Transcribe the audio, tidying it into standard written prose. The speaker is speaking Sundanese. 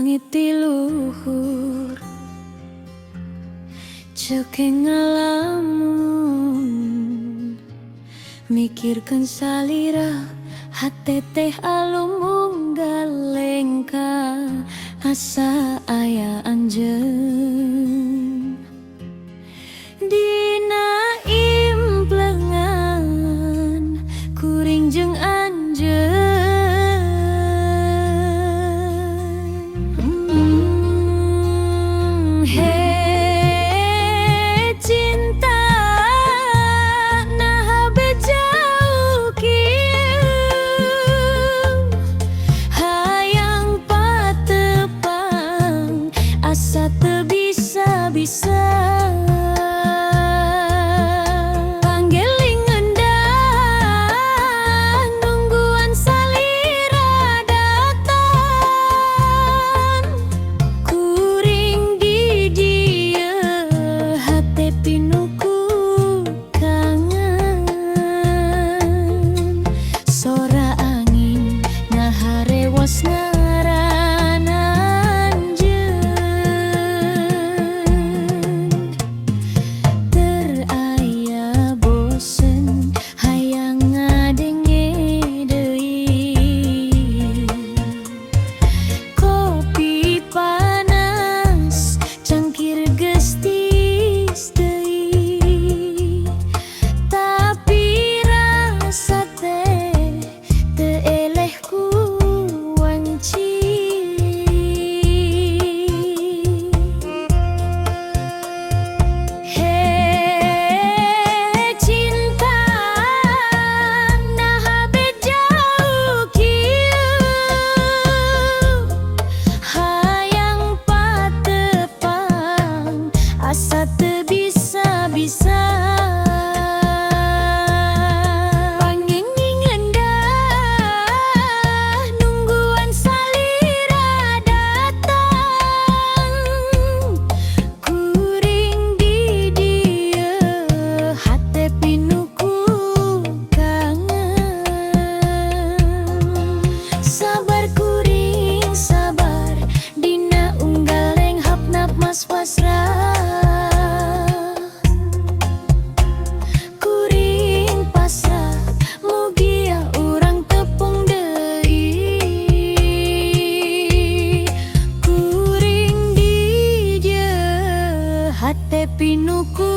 Langit di luhur cekeng ngalamun, mikirkeun salira, hate teh alum unggal lengkah, asa aya anjeun dina implengan kuring jeung anjeun. He cinta, naha be jauh kieu? Hayang patepang, asa teu bisa-bisa. Panggeling endah, nungguan salira datang. Kuring di dieu, hate pinuh ku kangen. Sora angin ngaharewos ngaran anjeun. Teu aya bosen hayang ngadenge deui. Kopi panas, cangkir geus tiis deui, tapi rasa teh teu eleh ku wanci. He cinta, naha be jauh kieu? Hayang patepang, asa teu bisa-bisa. Pangenging endah, nungguan salira datang. Kuring di dieu, hate pinuh ku kangen. Sabar kuring sabar, dina unggal lenghap napmas pasrah. Kuring pasrah, mugia urang tepung deui. Kuring di dieu, hate pinuh ku